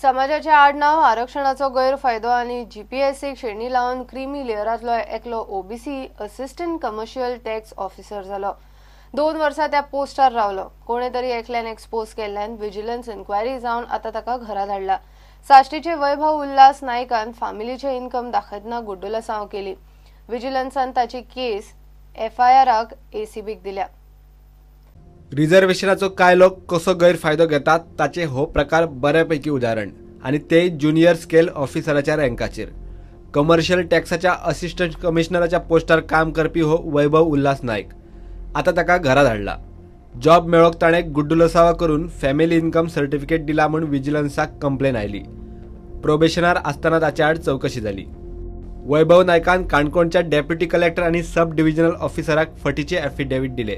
समाजाचे आडनाव आरक्षणाचो गैरफायदो आनी जीपीएससीक शेणी लावन क्रिमी लेयरांतलो एकलो OBC assistant commercial tax officer जालो. 2 वर्सां त्या पोस्टार रावलो. कोणे तरी एकल्यान एक्सपोज केल्ल्यान विजिलन्स इन्क्वायरी जावन आतां ताका घरा धाडला. साश्टीचे वैभव उल्हास नायकान फामिलीचे इन्कम दाखयतना गुड्डुलसांव केली. विजिलन्सान ताची केस एफआयआराक एसीबीक दिल्या. रिझर्वेशनाचो कांय लोक कसो गैरफायदो घेतात ताचे हो प्रकार बऱ्यापैकी उदाहरण आनी ते ज्युनियर स्केल ऑफिसराच्या रँकाचेर. कमर्शियल टॅक्साच्या असिस्टंट कमिशनराच्या पोस्टार काम करपी हो वैभव उल्हास नायक आतां ताका घरा धाडला. जॉब मेळोवंक ताणें गुड्डुलसावा करून फॅमिली इन्कम सर्टिफिकेट दिला म्हूण विजिलन्साक कंप्लेन आयली. प्रोबेशनार आसतना ताचे आड चवकशी जाली. वैभव नायकान काणकोणच्या डेप्युटी कलेक्टर आनी सब डिव्हिजनल ऑफिसराक फटीचे एफिडेवीट दिले.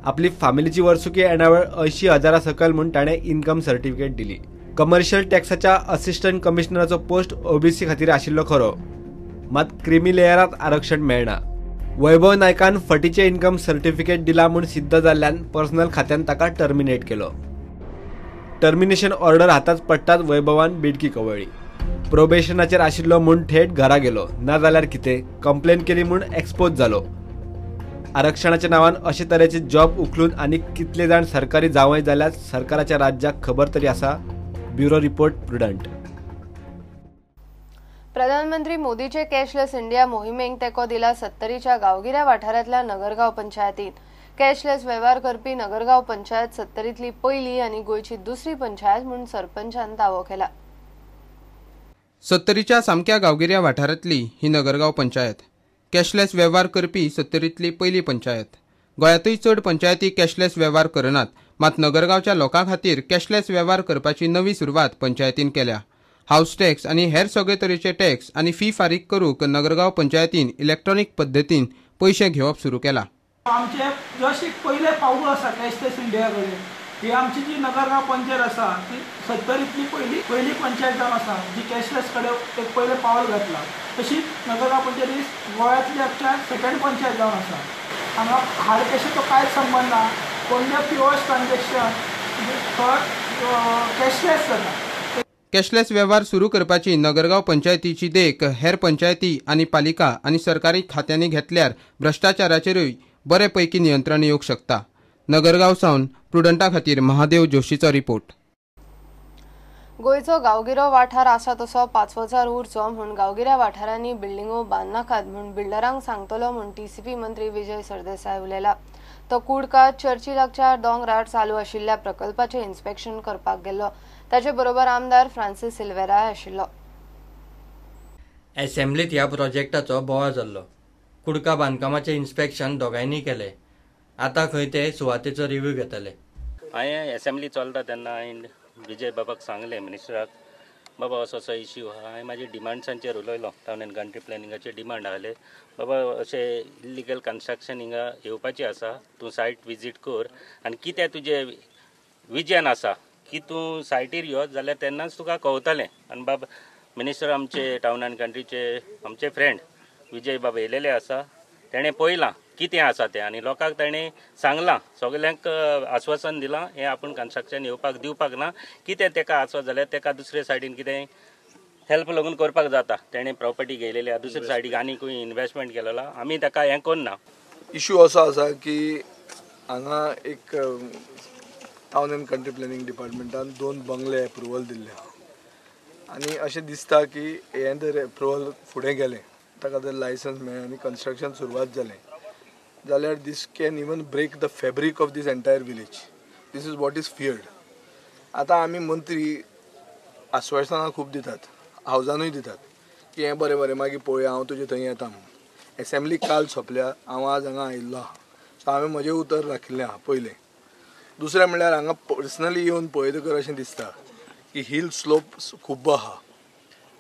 आपली फामिलीची वर्सुकी येणावळ 80,000 सकयल म्हूण ताणें इन्कम सर्टिफिकेट दिली. कमर्शियल टॅक्साच्या असिस्टंट कमिशनराचो पोस्ट ओबीसी खातीर आशिल्लो खरो, मात क्रिमी लेयरांत आरक्षण मेळना. वैभव नायकान फटीचे इन्कम सर्टिफिकेट दिला म्हूण सिद्ध जाल्ल्यान पर्सनल खात्यान ताका टर्मिनेट केलो. टर्मिनेशन ऑर्डर हातांत पडटात वैभवान बिडकी कवळ्ळी. प्रोबेशनाचेर आशिल्लो म्हूण थेट घरा गेलो, ना जाल्यार कितें कंप्लेन केली म्हूण एक्सपोज जालो. आरक्षणाच्या नावान अशे तरेचे जॉब उखलून आनी कितले जाण सरकारी जावंय जाल्यार सरकाराच्या राज्याक खबर तरी आसा. Bureau report, Prudent. प्रधानमंत्री मोदीचे कॅशलेस इंडिया मोहिमेक तेंको दिला सत्तरीच्या गांवगिऱ्या वाठारांतल्या नगरगांव पंचायतीन. कॅशलेस वेव्हार करपी नगरगांव पंचायत सत्तरीतली पयली आनी गोंयची दुसरी पंचायत म्हूण सरपंचान दावो केला. सत्तरीच्या सामक्या गांवगिऱ्या वाठारांतली ही नगरगांव पंचायत कॅशलेस वेव्हार करपी सत्तरीतली पयली पंचायत. गोंयांतूय चड पंचायती कॅशलेस वेव्हार करनात, मात नगरगांवच्या लोकां खातीर कॅशलेस वेव्हार करपाची नवी सुरवात पंचायतीन केल्या. हावस टॅक्स आनी हेर सगळे तरेचे टॅक्स आनी फी फारीक करूंक नगरगांव पंचायतीन इलेक्ट्रॉनिक पद्दतीन पयशे घेवप सुरू केला. आमचे जस्ट एक पयलें पावल आसा कॅशलेस इंडिया कडेन. ही आमची जी नगरगांव पंचायत आसा ती सत्तरीतली पयली पंचायत जावन आसा जी कॅशलेस कडेन एक पयलें पावल घातलां. तशीच नगरगांव पंचायत ही गोंयांतली आमच्या सेकंड पंचायत जावन आसा. हांगा हार्ड कॅशाचो कांयच संबंद ना. कोणलें POS transaction cashless जाता. कॅशलेस वेव्हार सुरू करपाची नगरगांव पंचायतीची देख हेर पंचायती आनी पालिका आनी सरकारी खात्यांनी घेतल्यार भ्रश्टाचाराचेरूय बरे पैकी नियंत्रण येवंक शकता. नगरगांव सावन प्रुडंटा खातीर महादेव जोशीचो रिपोर्ट. गोंयचो गांवगिरो वाठार आसा तसो पांचवोचार उरचो म्हूण गांवगिऱ्या वाठारांनी बिल्डिंगो बांदनाकात म्हूण बिल्डरांक सांगतलो म्हूण टीसीपी मंत्री विजय सरदेसाय उलयला. तो कुडका चर्ची लागच्या दोंगरार चालू आशिल्ल्या प्रकल्पाचें इन्स्पेक्शन करपाक गेल्लो. ताचे बरोबर आमदार फ्रांसीस सिल्वेराय आशिल्लो. एसेंब्लीत ह्या प्रोजेक्टाचो बोवाळ जाल्लो. कुडका बांदकामाचें इन्स्पेक्शन दोगांयनी केलें. आतां खंय ते सुवातेचो रिव्यू घेतले. हांवें एसेंब्ली चलता तेन्ना हांवें विजय बाबाक सांगलें, मिनिस्टराक, बाबा असो असो इश्यू आहा. हांवें म्हाजे डिमांड्सांचेर उलयलो. टावन एंड कंट्री प्लॅनिंगाचे डिमांड आहले, बाबा अशें इल्लिगल कन्स्ट्रक्शन हिंगा येवपाचें आसा, तूं सायट विजीट कर आनी कितें तुजें विजन आसा की तूं सायटीर यो जाल्यार तेन्नाच तुका कवतलें. आनी बाबा मिनिस्टर आमचे टावन एंड कंट्रीचे आमचे फ्रेंड विजय बाबा येयलेले आसा, तेणें पळयलां कितें आसा तें आनी लोकांक ताणें सांगलां, सगल्यांक आस्वासन दिलां हें आपूण कन्स्ट्रक्शन येवपाक दिवपाक ना. कितें तेका आसत जाल्यार तेका दुसरे सायडीन कितें हेल्प लागून करपाक जाता. तेणें प्रॉपर्टी घेयलेली आसा दुसरे सायडीक आनीकूय इन्वेस्टमेंट केलेलो, आमी ताका हें करना. इशू असो आसा की हांगा एक टावन एंड कंट्री प्लॅनिंग डिपार्टमेंटान 2 बंगले एप्रुवल दिल्ले आहा आनी अशें दिसता की हें जर एप्रुवल फुडें गेलें, ताका जर लायसन्स मेळ्ळें आनी कन्स्ट्रक्शन सुरवात जालें जाल्यार this can even break the fabric of this entire village. This is what is feared. आतां आमी मंत्री आस्वासनां खूब दितात, हावजानूय दितात की हें बरें बरें मागीर पळोवया, हांव तुजे थंय येता म्हूण. एसेंब्ली काल सोंपल्या, हांव आज हांगा आयिल्लो आहा, सो हांवें म्हजें उतर राखिल्लें आहा पयलें. दुसरें म्हणल्यार हांगा पर्सनली येवन पळयतकर अशें दिसता की हिल स्लोप खूब आहा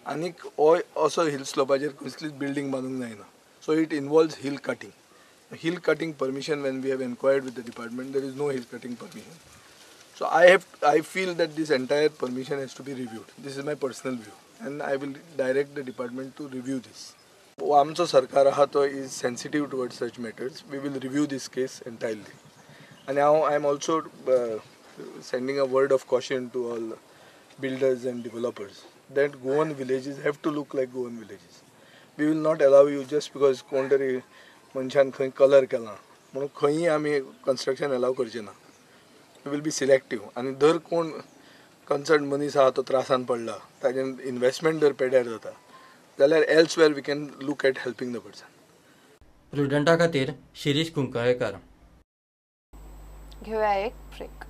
आनीक हो असो हिल स्लोपाचेर कसलीच बिल्डींग बांदूंक जायना. So it involves hill cutting. Hill cutting permission, when we have enquired with the department, there is no hill cutting permission. So I feel that this entire permission has to be reviewed. This is my personal view and I will direct the department to review this. आमचो सरकार आहा तो is sensitive towards such matters. We will review this case entirely. आनी हांव I am also sending a word of caution to all builders and developers that Goan villages have to look like Goan villages. We will not allow you just because कोण तरी मनशान खंय colour केला म्हणून खंयी आमी कन्स्ट्रक्शन अलाव करचे ना. We will be selective आनी जर कोण कन्सर्न मनीस आहा तो त्रासान पडला, ताजें इन्वेस्टमेंट जर पेड्यार जाता जाल्यार elsewhere we can look at helping the person. प्रुडंटा खातीर शिरीष कुंकळेकर. घेऊया एक ब्रेक.